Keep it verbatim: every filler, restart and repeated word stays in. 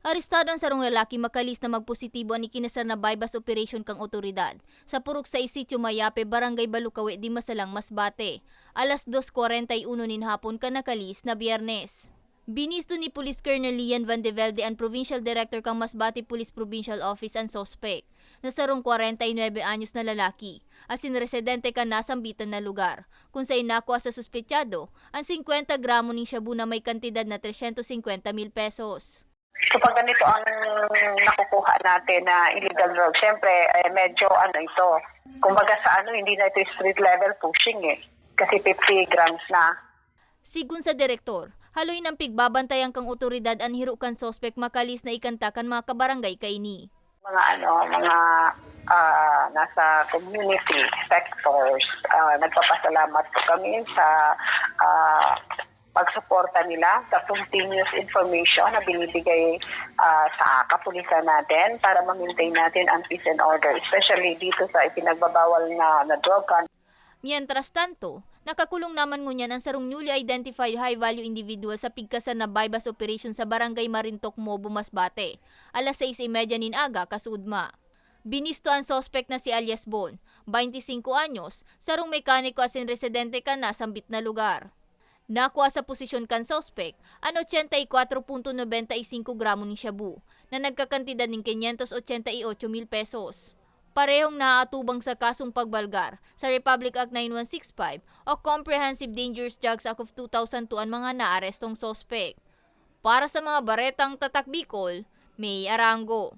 Arestado an sarong lalaki makalis na magpositibo an ikinasar na buy-bust operation kan otoridad sa Purok sais Sitio Mayape, Barangay Balukawe, Dimasalang, Masbate, alas dos kwarenta y uno nin hapon kan nakalis na Biyernes. Binisto ni Police Colonel Lian Van de Velde, an Provincial Director kan Masbate Police Provincial Office, an suspek, na sarong kwarenta y nuebe anyos na lalaki, asin residente kan nasambitan na lugar, kun saen nakua sa suspetsado an singkwenta gramo nin shabu na may kantidad na tresyentos singkwenta mil pesos. So, pag ganito ang nakukuha natin na illegal drug, syempre, eh, medyo ano ito, kumbaga sa ano, hindi na ito street level pushing eh. Kasi fifty grams na. Sigon sa direktor, haloy nang pigbabantayan kan otoridad an hiro kan suspek makalis na ikanta kan mga kabarangay kaini. Mga ano, mga, ah, nasa community sectors, ah, nagpapasalamat po kami sa, ah, pagsuporta nila sa continuous information na binibigay, ah, sa kapulisan natin para ma-maintain natin ang peace and order, especially dito sa ipinagbabawal na, na droga. Mientras tanto, nakakulong naman ngunyan an sarong newly identified high-value individual sa pigkasar na buy-bust operation sa Barangay Marintok, Mobo, Masbate, alas sais y media nin aga kasuodma. Binisto an suspek na si alias Bon, baynte singko anyos, sarong mekaniko asin residente kan nasambit na lugar. Nakua sa posesyon kan suspek an ochenta y kwatro punto nobenta y singko gramo nin shabu na nagkakantidad nin quinientos ochenta y ocho mil pesos. Parehong naaatubang sa kasong pagbalgar sa Republic Act nine one six five o Comprehensive Dangerous Drugs Act of two thousand two an mga naarestong suspek. Para sa mga baretang Tatak Bicol, May Arango.